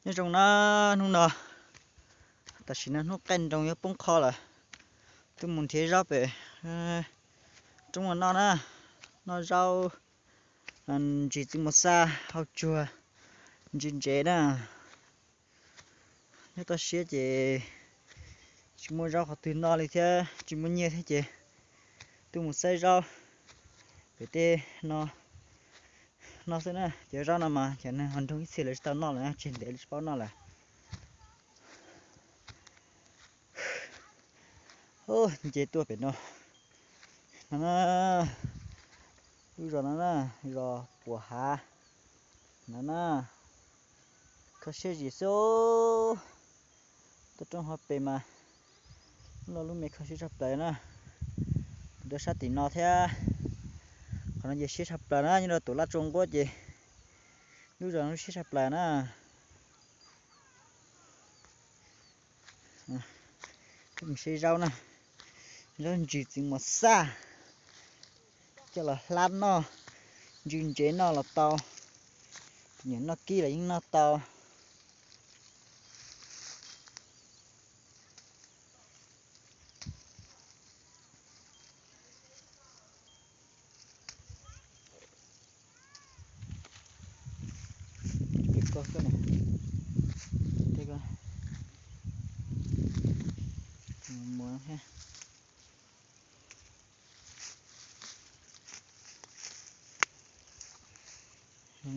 Nyob zoo na, hnub no, tam sim no hnub qaij nroos yuav poob qho lawm, tuaj mus nrhiav zaub pem roob no noj na, noj zaub ntsis txiv muas xaj hauv tsuag ntse ntsev na. Nyob toj siab ces tsis muaj zaub qhov twg noj li thiab tsis muaj nyiaj thiab ces tuaj mus xaiv zaub pem tej no noj xwb na. Cov zaub no mas cov neeg hauv nroog ib txhia lawv tsis tau noj lawm, tseg ntev lawv tsis paub noj lawm. Nce tuaj pem no, no na, lub zos no na, zos Puas Hav no na, kho siab zim xwb. Tuaj roob hauv pes mas lub lub me kho siab tshaj plaws na. Tuaj sab tim no thiab, qhov no ces siab tshaj plaws na, nyob rau tus laj tsua nquab ces lub zos no siab tshaj plaws na. Mus saib zaub na, zaub ntsis txiv muas xaj, coj los hlab noj, ntsis ntsev noj los tau, nyiam noj kib los yeej noj tau.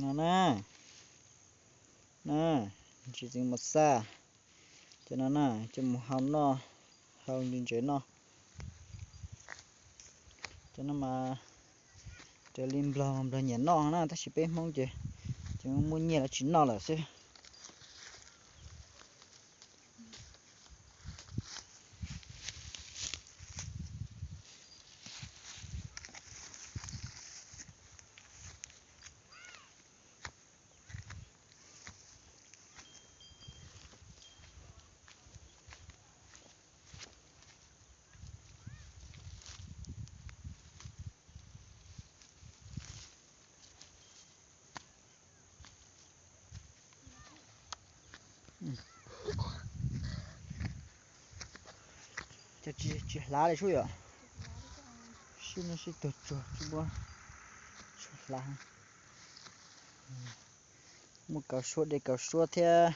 No na, na, ntsis txiv muas xaj, cov no na coj mus hau noj, hau ntsis ntsev noj. Cov no mas raws li nplog mas nplog nyiam noj na, tab sis peb Hmoob ces cov muaj nyiaj lawv tsis noj lawm xwb. Ces tsis hlav li sub yom. Sib no sib tug tsuag tsis muaj suab hlav. Muaj kaus suab, de kaus suab thiab.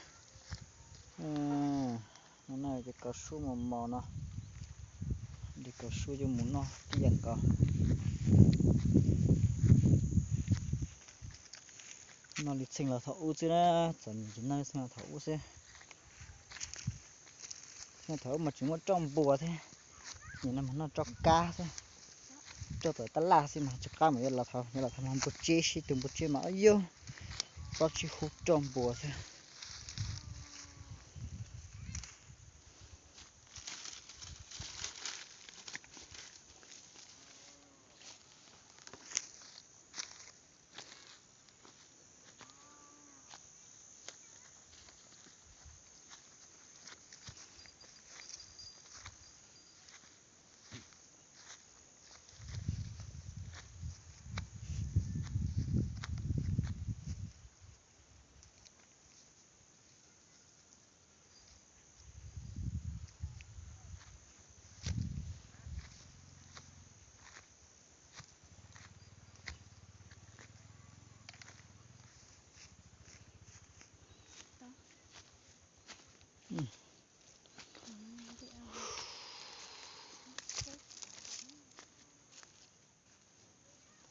No na, cov kaus suab mos mos no, de kaus suab coj mus noj tib yam nkaus. Noj li txheej los thaum ub xwb na, txom nyem ces noj li txheej los thaum ub xwb. Txheej thaum ub mas tsis muaj roj npua thiab, nim no mas noj roj kab xwb, roj tom tab laj xwb mas tsis qab mas yuav los thaum, yuav los thaum npua tseb, sib tug npua tseb mas yog plaub tsib hub roj npua xwb.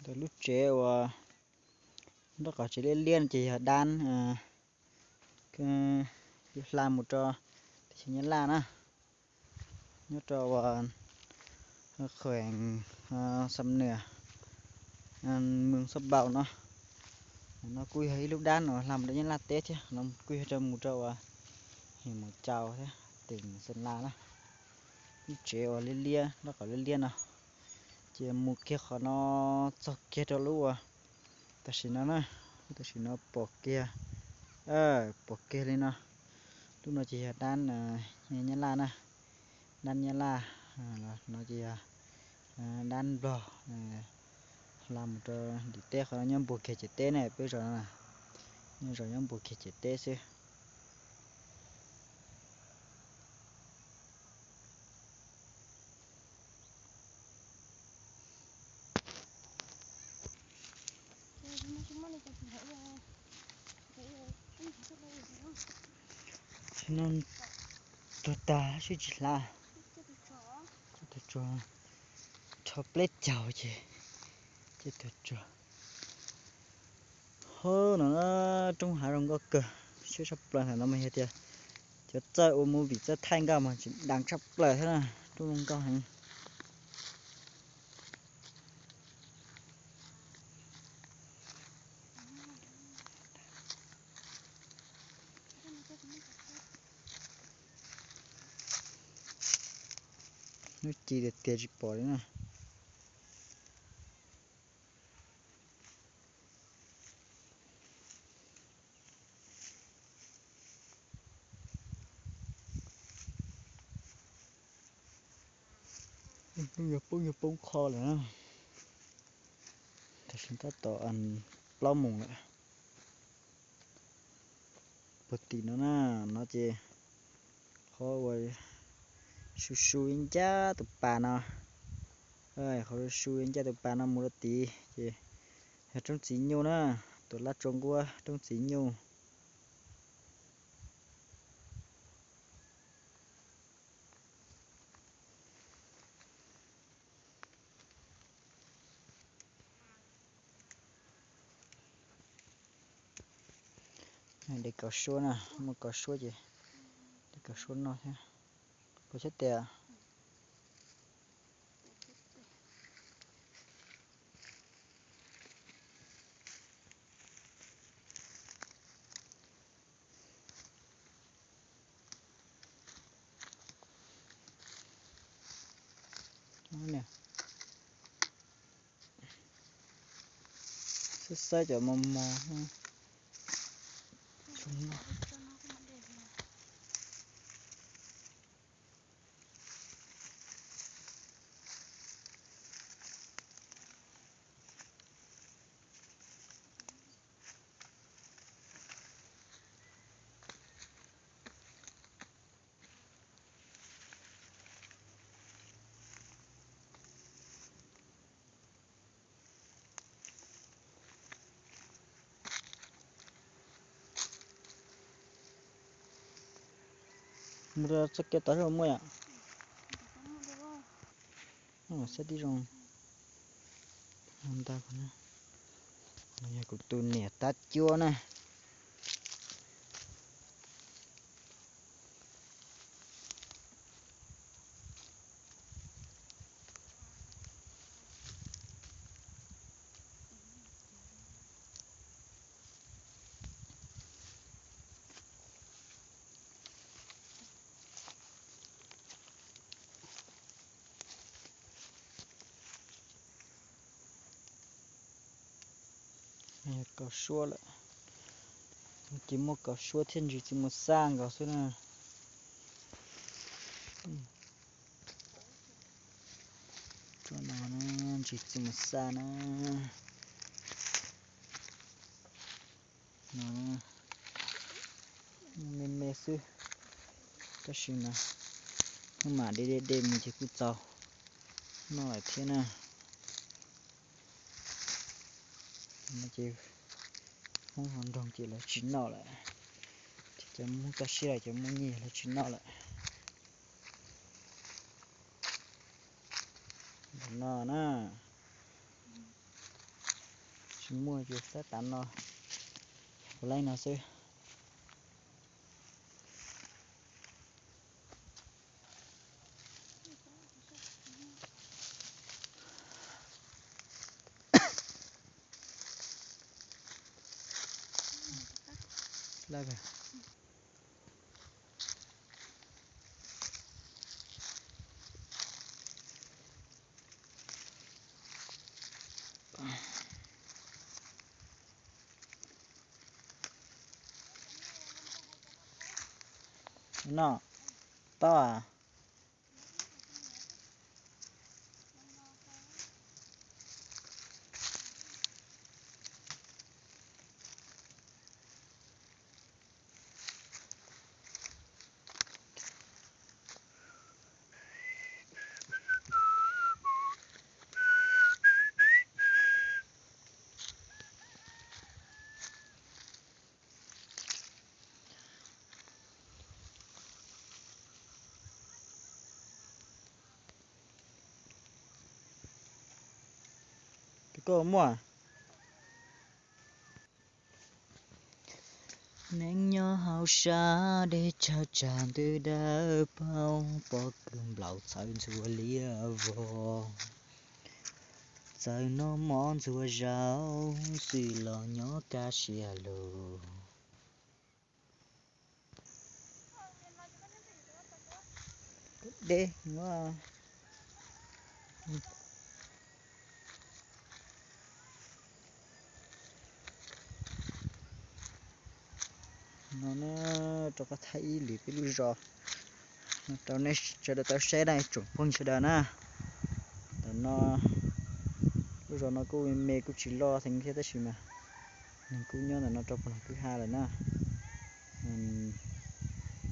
Ntawm lub tsev uas nraub qaum tsev liab liab no ces yog dab, hla mus rau teb chaws Nyab Laj na, nyob rau khuem Xam Nwas, mws Xab Npaus no. No kuj yog ib lub dab uas hla mus rau Nyab Laj teb thiab, no kuj yog rau mus rau uas Him Mus Cau thiab, tỉnh Sơn La na. Lub tsev uas liab liab, nraub qaum liab liab no, ces mus kiag qhov no txog kiag rau lub uas tam sim no na, lub tam sim no pom kiag, pom kiag li no. Lub no ces yog dab Nyab Laj na, dab Nyab Laj, no ces yog dab Nplog hla mus rau ntim teb. Qhov no nyob npuab kiag ciam teb ne, peb zos no, nyob zos nyob npuab kiag ciam teb xwb. No tuag tag sib tsis hlav. Tus tsuag rho pleb caug ces, ces tus tsuag hov no. Roob hav zoo nkauj kawg, siab tshaj plaws. Ntawm no mas yog tias cov txawj ua movie txawj thaij nkauj mas tseem deev tshaj plaws thiab na. Roob zoo nkauj heev. Hnub ci tiag tiag tsis pom li na. Hnub yuav poob yuav poob qho lawm na. Tam sim tab tom plaub moos lawm. Puag tim no na, no ces qhov uas su su ncaj tus pas no, qhov su su ncaj tus pas no mus rau tid ces yog roob txiv nyuj na, tuam laj tsua nquab roob txiv nyuj. De kaus suab na, muaj kaus suab ces de kaus suab noj thiab. Puas xyab tes? Xab xab cov mos mos. Mus rau txoj kev tod zoo muaj yom. Xab tib zoo. Ntag, no yog kuv tus niam tab cuab na. Kaus suab lawm, ces muaj kaus suab thiab ntsis txiv mus xaj nkaus xwb na. Tsob no ntsis txiv mus xaj na. No, me me xwb, tab sis mas hnub mam de de de mus ces kuj txaus noj lawm thiab na. Ces Hmoob hauv nroog ces lawv tsis noj lawm, ces cov Hmoob toj siab los cov Hmoob nyiag lawv tsis noj lawm. Ntawm no na, tsis muaj ces xab tav no, ua laib no xwb. No, tau a. Koj muaj. Neej nyob hauv sab dej tsawg tsag ntws dawb paug, pob kws nplaum txhawv ntxhua liab vog, txawm noj mov ntxhua zaus xwb los nyob kaj siab lug. Dej no na, rov qab thaij ib lwm peb lub zos no rau nej sawv daws tau saib na, tsoom phooj ywg sawv daws na. Ntawm no lub zos no kuj me me kuj tsis loj heev thiab tab sis mas nws kuj nyob ntawm no rau puag nram kwj ha lawm na.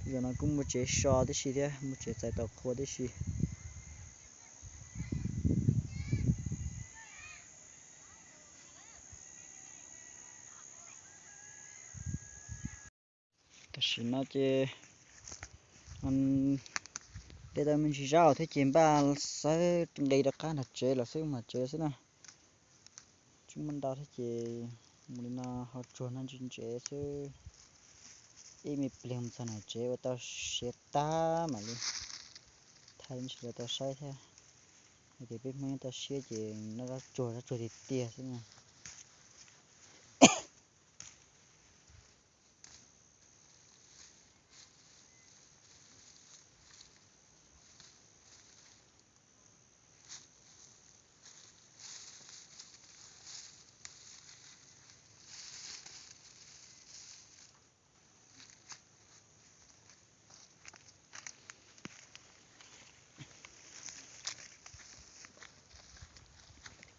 Lub zos no kuj muaj tsev so tib si thiab muaj tsev txais tau qhua tib si. Tam sim no ces de tau me ntsis zaub thiab ces npaj xawb nqis rov qab nram tsev los xwb, mus tsev xwb na. Tsis muaj ntau thiab ces mus li no ho tsuag no ntse ntsev xwb. Ib me pliag mus txog nram tsev ua tau siav tag mam li thaij ib ntsis rau tau saib thiab. Hais tias peb Hmoob nyob toj siab ces noj zaub tsuag, zaub tsuag tiag tiag xwb na.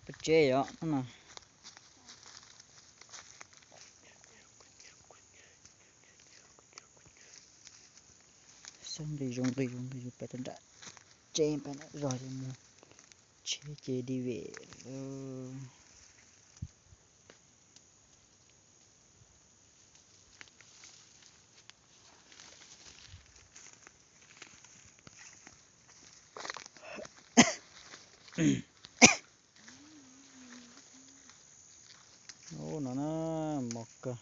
Peb tsev yom no. Xab nqis zoo nqis zoo nqis zoo peb rau nram tsev peb nram zos ces mus tsheb ces di vem lawm. Ub, no na, mos kawg.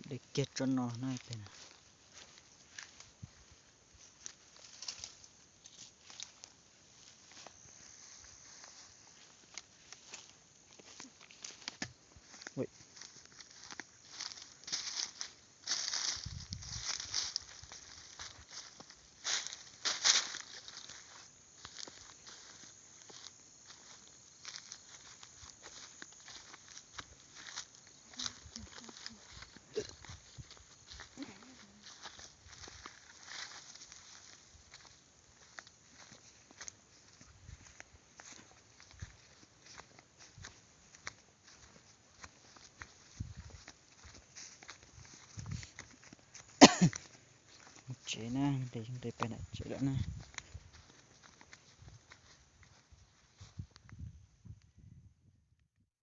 De kiag tsob no na. Mus tsev na, nqis nqis peb nram tsev lawm na.